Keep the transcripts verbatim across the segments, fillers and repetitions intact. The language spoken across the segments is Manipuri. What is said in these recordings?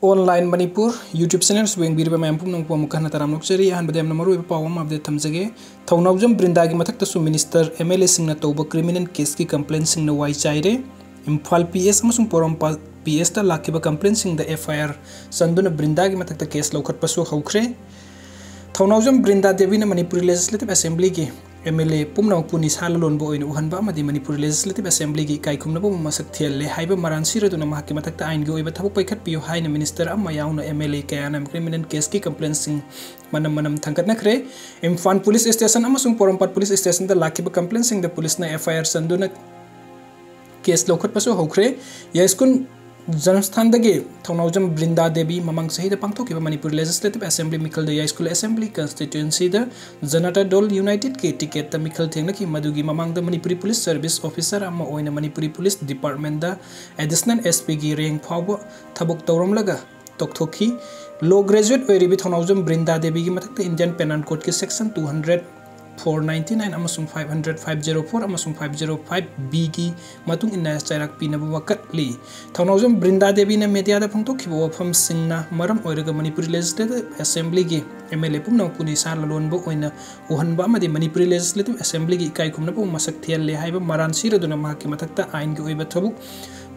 Online Manipur YouTube channel ꯁꯤꯕꯨ ꯌꯦꯡꯕꯤꯔꯤꯕ ꯃꯌꯥꯝ ꯄꯨꯝꯅꯃꯛꯄꯨ ꯑꯃꯨꯛ ꯍꯟꯅ ꯇꯔꯥꯝꯅ ꯑꯣꯛꯆꯔꯤ꯫ ꯑꯍꯥꯟꯕꯗ ꯌꯥꯝꯅ ꯃꯔꯨꯑꯣꯏꯕ ꯄꯥꯎ ꯑꯃ update ꯊꯝꯖꯒꯦ꯫ ꯊꯧꯅꯥꯎꯖꯝ ꯕ꯭ꯔꯤꯟꯗꯥꯒꯤ ꯃꯊꯛꯇꯁꯨ minister, MLA ꯁꯤꯡꯅ ꯇꯧꯕ criminal case ꯀꯤ complaint ꯁꯤꯡꯅ ꯋꯥꯏ ꯆꯥꯏꯔꯦ꯫ ꯏꯝꯐꯥꯜ PS ꯑꯃꯁꯨꯡ ꯄꯣꯔꯣꯝꯄꯥꯠ PS ꯇ ꯂꯥꯛꯈꯤꯕ complaint ꯁꯤꯡꯗ FIR ꯆꯟꯗꯨꯅ ꯕ꯭ꯔꯤꯟꯗꯥꯒꯤ ꯃꯊꯛꯇ case ꯂꯧꯈꯠꯄꯁꯨ ꯍꯧꯈ꯭ꯔꯦ꯫ ꯊꯧꯅꯥꯎꯖꯝ ꯕ꯭ꯔꯤꯟꯗꯥ ꯗꯦꯕꯤꯅ ꯃꯅꯤꯄꯨꯔꯤ Legislative Assembly ꯒꯤ MLA ꯄꯨꯝꯅꯃꯛꯄꯨ ꯅꯤꯁꯥ ꯂꯂꯣꯟꯕ ꯑꯣꯏꯅ ꯎꯍꯟꯕ ꯑꯃꯗꯤ ꯃꯅꯤꯄꯨꯔ Legislative Assembly ꯒꯤ ꯏꯀꯥꯏ ꯈꯨꯝꯅꯕꯕꯨ ꯃꯁꯛ ꯊꯤꯍꯜꯂꯦ ꯍꯥꯏꯕ ꯃꯔꯥꯟ ꯁꯤꯔꯗꯨꯅ ꯃꯍꯥꯛꯀꯤ ꯃꯊꯛꯇ ꯑꯥꯏꯟꯒꯤ ꯑꯣꯏꯕ ꯊꯕꯛ ꯄꯥꯏꯈꯠꯄꯤꯌꯨ ꯍꯥꯏꯅ minister ꯑꯃ ꯌꯥꯎꯅ MLA ꯀꯌꯥꯅ criminal case ꯀꯤ complaint ꯁꯤꯡ ꯃꯅꯝ ꯃꯅꯝ ꯊꯥꯡꯒꯠꯅꯈ꯭ꯔꯦ꯫ ꯏꯝꯐꯥꯜ police station ꯑꯃꯁꯨꯡ ꯄꯣꯔꯣꯝꯄꯥꯠ police station ꯗ ꯂꯥꯛꯈꯤꯕ complaint ꯁꯤꯡꯗ police ꯅ FIR ꯆꯟꯗꯨꯅ case ꯂꯧꯈꯠꯄꯁꯨ ꯍꯧꯈ꯭ꯔꯦ꯫ ꯌꯥꯏꯁ꯭ꯀꯨꯜ ꯖꯟꯃꯁꯊꯥꯟꯗꯒꯤ ꯊꯧꯅꯥꯎꯖꯝ ꯕ꯭ꯔꯤꯟꯗꯥ ꯗꯦꯕꯤ ꯃꯃꯥꯡ ꯆꯍꯤꯗ ꯄꯥꯡꯊꯣꯛꯈꯤꯕ Manipur Legislative Assembly ꯃꯤꯈꯜꯗ ꯌꯥꯏꯁ꯭ꯀꯨꯜ Assembly Constituency ꯗ ꯖꯅꯇꯥ ꯗꯜ United ꯀꯤ ticket ꯇ ꯃꯤꯈꯜ ꯊꯦꯡꯅꯈꯤ꯫ ꯃꯗꯨꯒꯤ ꯃꯃꯥꯡꯗ ꯃꯅꯤꯄꯨꯔꯤ police service officer ꯑꯃ ꯑꯣꯏꯅ ꯃꯅꯤꯄꯨꯔꯤ police department ꯗ additional SP ꯒꯤ rank ꯐꯥꯎꯕ ꯊꯕꯛ ꯇꯧꯔꯝꯂꯒ ꯇꯣꯛꯊꯣꯛꯈꯤ꯫ Law graduate ꯑꯣꯏꯔꯤꯕꯤ ꯊꯧꯅꯥꯎꯖꯝ ꯕ꯭ꯔꯤꯟꯗꯥ ꯗꯦꯕꯤꯒꯤ ꯃꯊꯛꯇ Indian Penal Code ꯀꯤ section two hundred four ninety nine ꯑꯃꯁꯨꯡ five hundred, five zero four ꯑꯃꯁꯨꯡ five zero five B ꯒꯤ ꯃꯇꯨꯡ ꯏꯟꯅ ꯆꯩꯔꯥꯛ ꯄꯤꯅꯕ ꯋꯥꯀꯠꯂꯤ꯫ ꯊꯧꯅꯥꯎꯖꯝ ꯕ꯭ꯔꯤꯟꯗꯥ ꯗꯦꯕꯤꯅ media ꯗ ꯐꯣꯡꯗꯣꯛꯈꯤꯕ ꯋꯥꯐꯝꯁꯤꯡꯅ ꯃꯔꯝ ꯑꯣꯏꯔꯒ ꯃꯅꯤꯄꯨꯔꯤ Legislative Assembly ꯒꯤ MLA ꯄꯨꯝꯅꯃꯛꯄꯨ ꯅꯤꯁꯥ ꯂꯂꯣꯟꯕ ꯑꯣꯏꯅ ꯎꯍꯟꯕ ꯑꯃꯗꯤ ꯃꯅꯤꯄꯨꯔꯤ Legislative Assembly ꯒꯤ ꯏꯀꯥꯏ ꯈꯨꯝꯅꯕꯕꯨ ꯃꯁꯛ ꯊꯤꯍꯜꯂꯦ ꯍꯥꯏꯕ ꯃꯔꯥꯟ ꯁꯤꯔꯗꯨꯅ ꯃꯍꯥꯛꯀꯤ ꯃꯊꯛꯇ ꯑꯥꯏꯟꯒꯤ ꯑꯣꯏꯕ ꯊꯕꯛ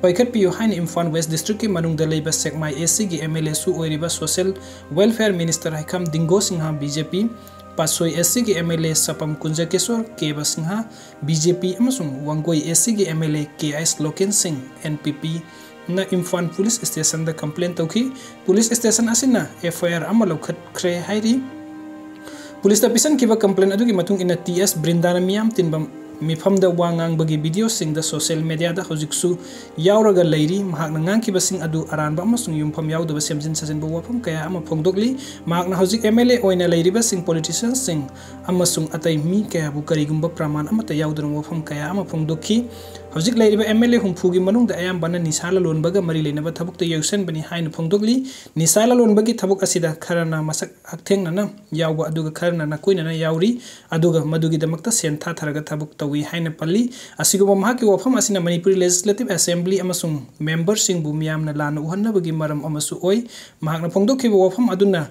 ꯄꯥꯏꯈꯠꯄꯤꯌꯨ ꯍꯥꯏꯅ ꯏꯝꯐꯥꯜ West District ꯀꯤ ꯃꯅꯨꯡꯗ ꯂꯩꯕ ꯁꯦꯛꯃꯥꯏ AC ꯒꯤ MLA ꯁꯨ ꯑꯣꯏꯔꯤꯕ Social Welfare Minister ꯍꯩꯈꯥꯝ ꯗꯤꯡꯒꯣ Singh, BJP, ꯄꯥꯠꯁꯣꯏ AC ꯒꯤ MLA ꯁꯄꯝ ꯀꯨꯟꯖꯀꯦꯁꯣꯔ ꯀꯦꯕ ꯁꯤꯡꯍ, BJP, ꯑꯃꯁꯨꯡ ꯋꯥꯡꯒꯣꯏ AC ꯒꯤ MLA ꯀꯦ ꯑꯩꯆ ꯂꯣꯀꯦꯟ ꯁꯤꯡ, NPP, ꯅ ꯏꯝꯐꯥꯜ police station ꯗ complaint ꯇꯧꯈꯤ꯫ Police station ꯑꯁꯤꯅ FIR ꯑꯃ ꯂꯧꯈꯠꯈ꯭ꯔꯦ ꯍꯥꯏꯔꯤ꯫ Police ꯇ ꯄꯤꯁꯟꯈꯤꯕ complaint ꯑꯗꯨꯒꯤ ꯃꯇꯨꯡ ꯏꯟꯅ TS ꯕ꯭ꯔꯤꯟꯗꯥꯅ ꯃꯤꯌꯥꯝ ꯇꯤꯟꯕ ꯃꯤꯐꯝꯗ ꯋꯥ ꯉꯥꯡꯕꯒꯤ video ꯁꯤꯡꯗ social media ꯗ ꯍꯧꯖꯤꯛꯁꯨ ꯌꯥꯎꯔꯒ ꯂꯩꯔꯤ꯫ ꯃꯍꯥꯛꯅ ꯉꯥꯡꯈꯤꯕꯁꯤꯡ ꯑꯗꯨ ꯑꯔꯥꯟꯕ ꯑꯃꯁꯨꯡ ꯌꯨꯝꯐꯝ ꯌꯥꯎꯗꯕ ꯁꯦꯝꯖꯤꯟ ꯁꯥꯖꯤꯟꯕ ꯋꯥꯐꯝ ꯀꯌꯥ ꯑꯃ ꯐꯣꯡꯗꯣꯛꯂꯤ꯫ ꯃꯍꯥꯛꯅ ꯍꯧꯖꯤꯛ MLA ꯑꯣꯏꯅ ꯂꯩꯔꯤꯕꯁꯤꯡ, politician ꯁꯤꯡ ꯑꯃꯁꯨꯡ ꯑꯇꯩ ꯃꯤ ꯀꯌꯥꯕꯨ ꯀꯔꯤꯒꯨꯝꯕ ꯄ꯭ꯔꯃꯥꯟ ꯑꯃꯠꯇ ꯌꯥꯎꯗꯅ ꯋꯥꯐꯝ ꯀꯌꯥ ꯑꯃ ꯐꯣꯡꯗꯣꯛꯈꯤ꯫ ꯍꯧꯖꯤꯛ ꯂꯩꯔꯤꯕ MLA ꯍꯨꯝꯐꯨꯒꯤ ꯃꯅꯨꯡꯗ ꯑꯌꯥꯝꯕꯅ ꯅꯤꯁꯥ ꯂꯂꯣꯟꯕꯒ ꯃꯔꯤ ꯂꯩꯅꯕ ꯊꯕꯛꯇ ꯌꯥꯎꯁꯟꯕꯅꯤ ꯍꯥꯏꯅ ꯐꯣꯡꯗꯣꯛꯂꯤ꯫ ꯅꯤꯁꯥ ꯂꯂꯣꯟꯕꯒꯤ ꯊꯕꯛ ꯑꯁꯤꯗ ꯈꯔꯅ ꯃꯁꯛ ꯍꯛꯊꯦꯡꯅꯅ ꯌꯥꯎꯕ, ꯑꯗꯨꯒ ꯈꯔꯅ ꯅꯥꯀꯣꯏꯅꯅ ꯌꯥꯎꯔꯤ, ꯑꯗꯨꯒ ꯃꯗꯨꯒꯤꯗꯃꯛꯇ ꯁꯦꯟ ꯊꯥꯊꯔꯒ ꯊꯕꯛ ꯇꯧꯏ ꯍꯥꯏꯅ ꯄꯜꯂꯤ꯫ ꯑꯁꯤꯒꯨꯝꯕ ꯃꯍꯥꯛꯀꯤ ꯋꯥꯐꯝ ꯑꯁꯤꯅ ꯃꯅꯤꯄꯨꯔꯤ Legislative Assembly ꯑꯃꯁꯨꯡ memberꯁꯤꯡꯕꯨ ꯃꯤꯌꯥꯝꯅ ꯂꯥꯟꯅ ꯎꯍꯟꯅꯕꯒꯤ ꯃꯔꯝ ꯑꯃꯁꯨ ꯑꯣꯏ꯫ ꯃꯍꯥꯛꯅ ꯐꯣꯡꯗꯣꯛꯈꯤꯕ ꯋꯥꯐꯝ ꯑꯗꯨꯅ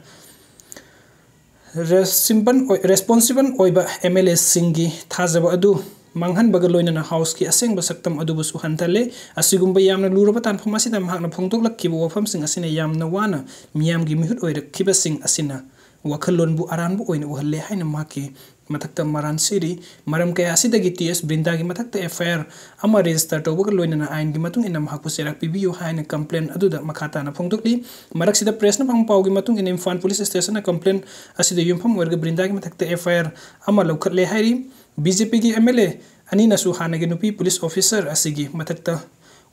ꯔꯦꯁꯤꯝꯕꯟ ꯑꯣꯏ-, responsible ꯑꯣꯏꯕ MLAꯁꯤꯡꯒꯤ ꯊꯥꯖꯕ ꯑꯗꯨ ꯃꯥꯡꯍꯟꯕꯒ ꯂꯣꯏꯅꯅ Houseꯀꯤ ꯑꯁꯦꯡꯕ ꯁꯛꯇꯝ ꯑꯗꯨꯕꯨꯁꯨ ꯍꯟꯊꯜꯂꯦ꯫ ꯑꯁꯤꯒꯨꯝꯕ ꯌꯥꯝꯅ ꯂꯨꯔꯕ ꯇꯥꯟꯐꯝ ꯑꯁꯤꯗ ꯃꯍꯥꯛꯅ ꯐꯣꯡꯗꯣꯛꯂꯛꯈꯤꯕ ꯋꯥꯐꯝꯁꯤꯡ ꯑꯁꯤꯅ ꯌꯥꯝꯅ ꯋꯥꯅ ꯃꯤꯌꯥꯝꯒꯤ ꯃꯤꯍꯨꯠ ꯑꯣꯏꯔꯛꯈꯤꯕꯁꯤꯡ ꯑꯁꯤꯅ ꯋꯥꯈꯜꯂꯣꯟꯕꯨ ꯑꯔꯥꯟꯕ ꯑꯣꯏꯅ ꯎꯍꯜꯂꯦ ꯍꯥꯏꯅ ꯃꯍꯥꯛꯀꯤ ꯃꯊꯛꯇ ꯃꯔꯥꯟ ꯁꯤꯔꯤ꯫ ꯃꯔꯝ ꯀꯌꯥ ꯑꯁꯤꯗꯒꯤ ꯇꯤ ꯑꯦꯁ ꯕ꯭ꯔꯤꯟꯗꯥꯒꯤ ꯃꯊꯛꯇ FIR ꯑꯃ register ꯇꯧꯕꯒ ꯂꯣꯏꯅꯅ ꯑꯥꯏꯟꯒꯤ ꯃꯇꯨꯡ ꯏꯟꯅ ꯃꯍꯥꯛꯄꯨ ꯆꯩꯔꯥꯛ ꯄꯤꯕꯤꯌꯨ ꯍꯥꯏꯅ complaint ꯑꯗꯨꯗ ꯃꯈꯥ ꯇꯥꯅ ꯐꯣꯡꯗꯣꯛꯂꯤ꯫ ꯃꯔꯛꯁꯤꯗ pressꯅ ꯐꯪꯕ ꯄꯥꯎꯒꯤ ꯃꯇꯨꯡ ꯏꯟꯅ ꯏꯝꯐꯥꯜ police stationꯅ complaint ꯑꯁꯤꯗ ꯌꯨꯝꯐꯝ ꯑꯣꯏꯔꯒ ꯕ꯭ꯔꯤꯟꯗꯥꯒꯤ ꯃꯊꯛꯇ FIR ꯑꯃ ꯂꯧꯈꯠꯂꯦ ꯍꯥꯏꯔꯤ꯫ BJPꯒꯤ MLA ꯑꯅꯤꯅꯁꯨ ꯍꯥꯟꯅꯒꯤ ꯅꯨꯄꯤ police officer ꯑꯁꯤꯒꯤ ꯃꯊꯛꯇ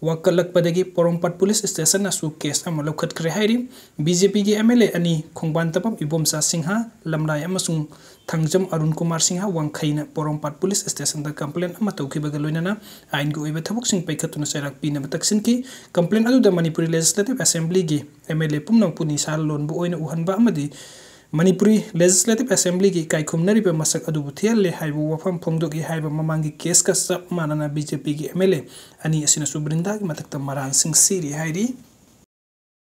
ꯋꯥꯀꯠꯂꯛꯄꯗꯒꯤ ꯄꯣꯔꯣꯝꯄꯥꯠ police stationꯅꯁꯨ case ꯑꯃ ꯂꯧꯈꯠꯈ꯭ꯔꯦ ꯍꯥꯏꯔꯤ꯫ BJPꯒꯤ MLA ꯑꯅꯤ ꯈꯣꯡꯕꯥꯟ ꯇꯝꯐꯝ ꯏꯕꯣꯝꯆꯥ ꯁꯤꯡꯍ, ꯂꯝꯂꯥꯏ ꯑꯃꯁꯨꯡ ꯊꯥꯡꯖꯝ ꯑꯔꯨꯟ ꯀꯨꯃꯥꯔ ꯁꯤꯡꯍ ꯋꯥꯡꯈꯩꯅ ꯄꯣꯔꯣꯝꯄꯥꯠ police stationꯗ complaint ꯑꯃ ꯇꯧꯈꯤꯕꯒ ꯂꯣꯏꯅꯅ ꯑꯥꯏꯟꯒꯤ ꯑꯣꯏꯕ ꯊꯕꯛꯁꯤꯡ ꯄꯥꯏꯈꯠꯇꯨꯅ ꯆꯩꯔꯥꯛ ꯄꯤꯅꯕ ꯇꯛꯁꯤꯟꯈꯤ꯫ Complaint ꯑꯗꯨꯗ ꯃꯅꯤꯄꯨꯔꯤ Legislative Assemblyꯒꯤ MLA ꯄꯨꯝꯅꯃꯛꯄꯨ ꯅꯤꯁꯥ ꯂꯣꯟꯕ ꯑꯣꯏꯅ ꯎꯍꯟꯕ ꯑꯃꯗꯤ ꯃꯅꯤꯄꯨꯔꯤ Legislative Assemblyꯒꯤ ꯏꯀꯥꯏ ꯈꯨꯝꯅꯔꯤꯕ ꯃꯁꯛ ꯑꯗꯨꯕꯨ ꯊꯤꯍꯜꯂꯦ ꯍꯥꯏꯕ ꯋꯥꯐꯝ ꯐꯣꯡꯗꯣꯛꯏ ꯍꯥꯏꯕ ꯃꯃꯥꯡꯒꯤ caseꯀ ꯆꯞ ꯃꯥꯟꯅꯅ BJPꯒꯤ MLA ꯑꯅꯤ ꯑꯁꯤꯅꯁꯨ ꯕ꯭ꯔꯤꯟꯗꯥꯒꯤ ꯃꯊꯛꯇ ꯃꯔꯥꯟꯁꯤꯡ ꯁꯤꯔꯤ ꯍꯥꯏꯔꯤ꯫